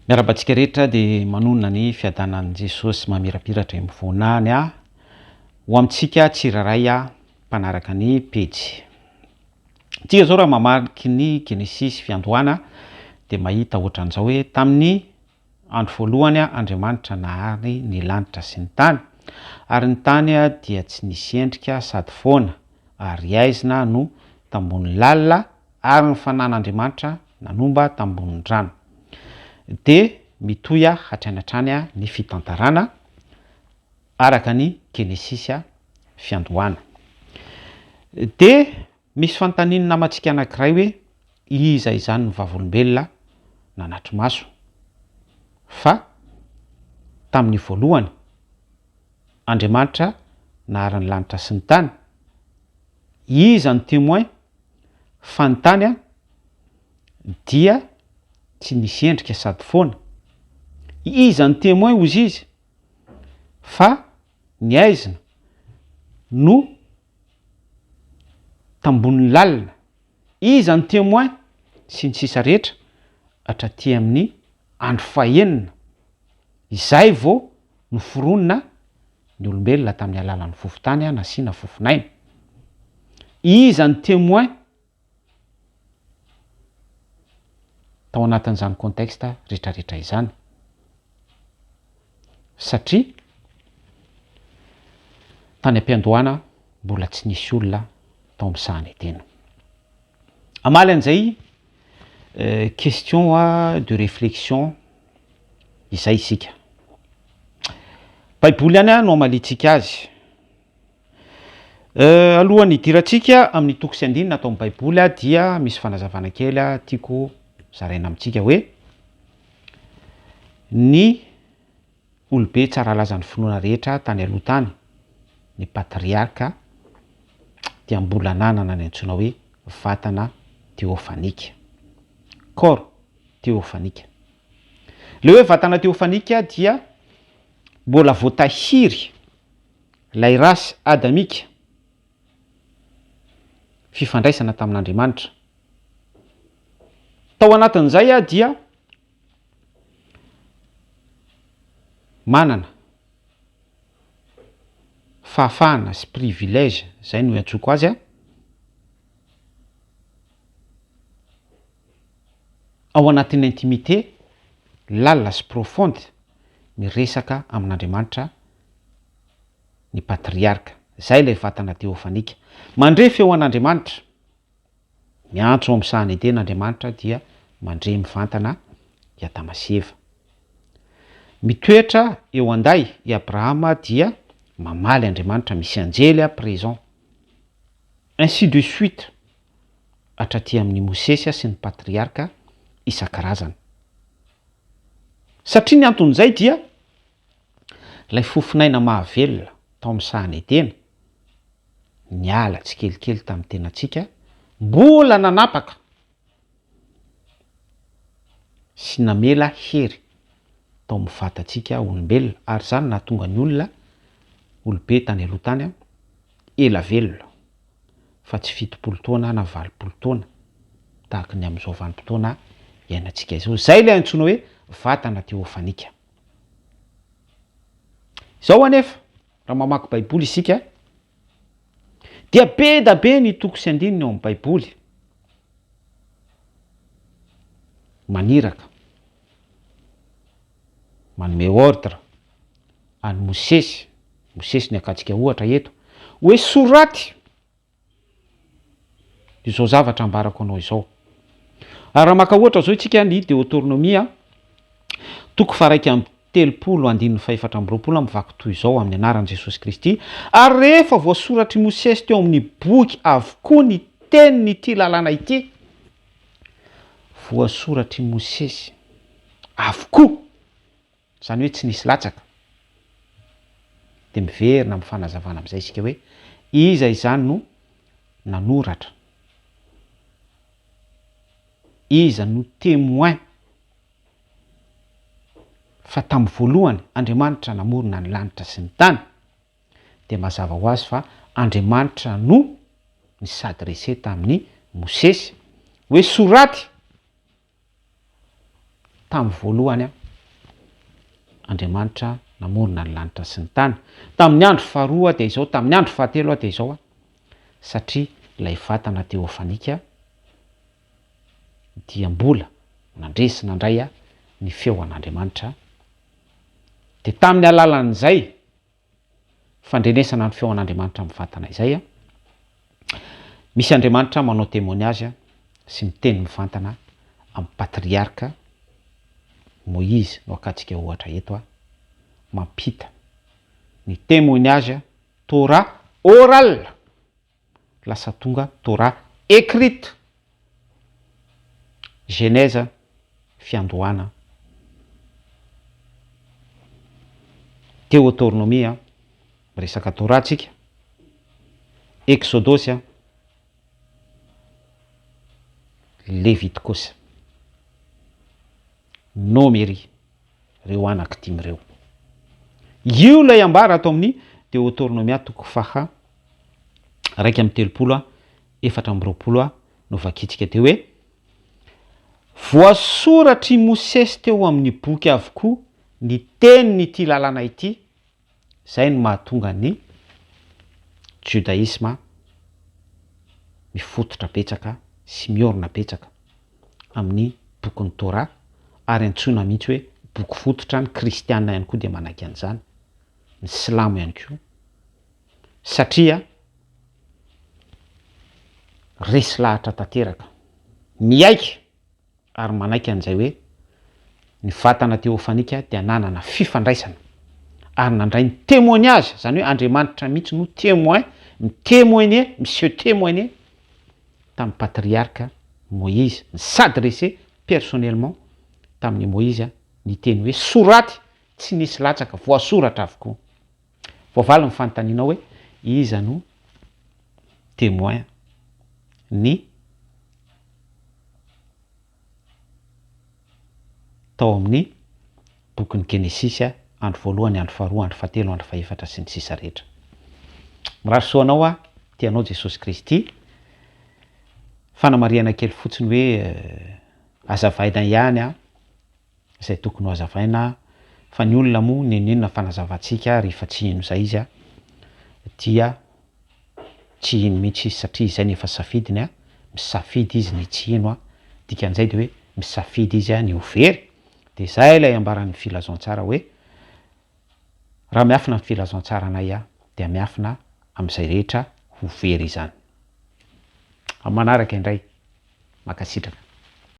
Miarahaba antsika rehetra dia manonona ny fiadanan'i Jesosy mamirapiratra eo amin'ny voanahany aho ho amintsika tsirairay aho mpanaraka ny pejy. Tsika izao raha mamaky ny Genesisy fiandohana dia mahita ohatran'izao hoe tamin'ny andro voalohany Andriamanitra nahary ny lanitra sy ny tany ary ny tany dia tsy nisy endrika sady foana ary aizina no tambony lalina ary ny fanan'Andriamanitra nanomba tambonin'ny rano. Dia mitohy hatrany hatrany ny fitantarana araka ny Genesisy fiandohana. Dia misy fanontanian'ny namantsika anankiray hoe iza izany ny vavolombelona nanatri-maso fa tamin'ny voalohany Andriamanitra nahary ny lanitra sy ny tany? Iza no témoin fa ny tany an dia tsy nisy endrika sady foana? Iza no témoin hozy izy fa ny aizina no tambonin'ny lalina? Iza no témoin? Sy ny sisa rehetra hatraty amin'ny andro fahenina izay vao noforonina ny olombelona tamin'ny alalan'ny vovo-tany nasiana fofon'aina. Iza no témoin tao anatin'izany contexte retraretra izany? Satria tany am-piandohana mbola tsy nisy olona tao amin'ny sahan'i Edena. Hamaly an'izay question de réflexion izay isika. Baiboly ihany no hamaliantsika azy. Alohan'ny hidirantsika amin'ny toko sy andininy ato amin'ny Baiboly dia misy fanazavana kely tiako zaraina amintsika hoe ny olobe tsara laza ny finoana rehetra tany aloha tany, ny patriarka, dia mbola nanana ny antsoina hoe vatana teofanika, corps teofanika. Ilay hoe vatana teofanika dia mbola voatahiry ilay race adamika, fifandraisana tamin'Andriamanitra. Tao anatin'izay dia manana fahafahana sy privilège, zay no iantsoako azy an, ao anatin'ny intimité lalina sy profonde miresaka amin'Andriamanitra ny patriarka. Zay ilay vatana teofanika. Mandre feo an'Andriamanitra. Miantso ao amin'ny sahan'i Edena Andriamanitra dia mandre mivantana i Adama sy Eva. Mitoetra eo an-day i Abrahama dia mamaly Andriamanitra misy anjely présent. Ainsi de suite hatraty amin'i Mosesy sy ny patriarka isan-karazany. Satria ny anton'izay dia ilay fofon'aina mahavelona tao amin'ny sahan'i Edena niala tsikelikely tamin'ny tenantsika, mbola nanapaka sy namela hery tao amin'ny vatantsika olombelona, ary izany nahatonga ny olona olobe tany aloha tany ela velona, fa tsy 70 taona na 80 taona tahaka ny amin'izao vanim-potoana iainantsika izao. Izay ilay antsoina hoe vatana teofanika. Izao anefa, Raha mamaky Baiboly isika dia be da be ny toko sy andininy ao amin'ny Baiboly maniraka, manome ordre an'i Mosesy, Mosesy no iakatsika ohatra eto, hoe soraty Izao zavatra ambarako anao izao. Ary raha maka ohatra izao isika ny Deotornomia, toko faha-31 andininy faha-24 mivaky toy izao amin'ny anaran'i Jesosy Kristy, Ary rehefa voasoratr'i Mosesy teo amin'ny boky avokoa ny tenin'ity lalàna ity, voasoratr'i Mosesy avokoa, Izany hoe tsy nisy latsaka. Dia miverina amin'ny fanazavana amin'izay isika hoe iza izany no nanoratra? Iza no témoin fa tamin'ny voalohany Andriamanitra namorona ny lanitra sy ny tany? Dia mazava ho azy fa Andriamanitra no ni-s'adresser tamin'i Mosesy hoe soraty! Tamin'ny voalohany Andriamanitra namorona ny lanitra sy ny tany. Tamin'ny andro faharoa dia izao, tamin'ny andro fahatelo dia izao, satria ilay vatana teofanika dia mbola nandre sy nandray ny feo an'Andriamanitra. Dia tamin'ny alalan'izay fandrenesana ny feo an'Andriamanitra mivantana izay, misy Andriamanitra manao témoignage sy miteny mivantana amin'ny patriarka Moïse no akantsika ohatra eto, mampita ny témoignage Torah oral lasa tonga Torah écrite, Genèse, fiandohana, Deotornomia, miresaka Torah tsika, Eksodosy, Levitikosy, Nomery. Ireo anaky dimy ireo. Io ilay ambara ato amin'ny Deotornomia toko faha 31 24 no vakintsika teo hoe, Voasoratr'i Mosesy teo amin'ny boky avokoa ny tenin'ity lalàna ity, izay no mahatonga ny Judaisma mifototra betsaka sy miorina betsaka amin'ny bokin'ny Torah ary antsoina mihitsy hoe boky fototra, ny kristiana ihany koa dia manaiky an'izany, ny silamo ihany koa, satria resy lahatra tanteraka, miaiky ary manaiky an'izay hoe ny vatana teofanika dia nanana fifandraisana ary nandray ny témoignage, izany hoe Andriamanitra mihitsy no témoin, mi-témoigner, mi-se témoigner tamin'ny patriarka Moïse, ni-s'adresser personnellement tamin'i Moïse niteny hoe soraty tsy nisy latsaka, voasoratra avokoa. Voavaly ny fanontanianao hoe iza no témoin ny tao amin'ny bokin'ny Genesisy, andro voalohany, andro faharoa, andro fahatelo, andro fahefatra sy ny sisa rehetra. Mirary soa anao aho, tia anao Jesosy Kristy. Fanamarihana kely fotsiny hoe azavaina ihany an. izay tokony ho hazavaina fa ny olona moa n'inon'inona fanazavantsika rehefa tsy hino izay izy dia tsy hino mihitsy izy satria izay no efa safidiny a, misafidy izy ny tsy hino a, dikan'izay dia hoe misafidy izy ny ho very, dia izay ilay ambaran'ny filazantsara hoe raha miafina ny filazantsaranay dia miafina amin'izay rehetra ho very izany. Amin'ny manaraka indray, mankasitraka.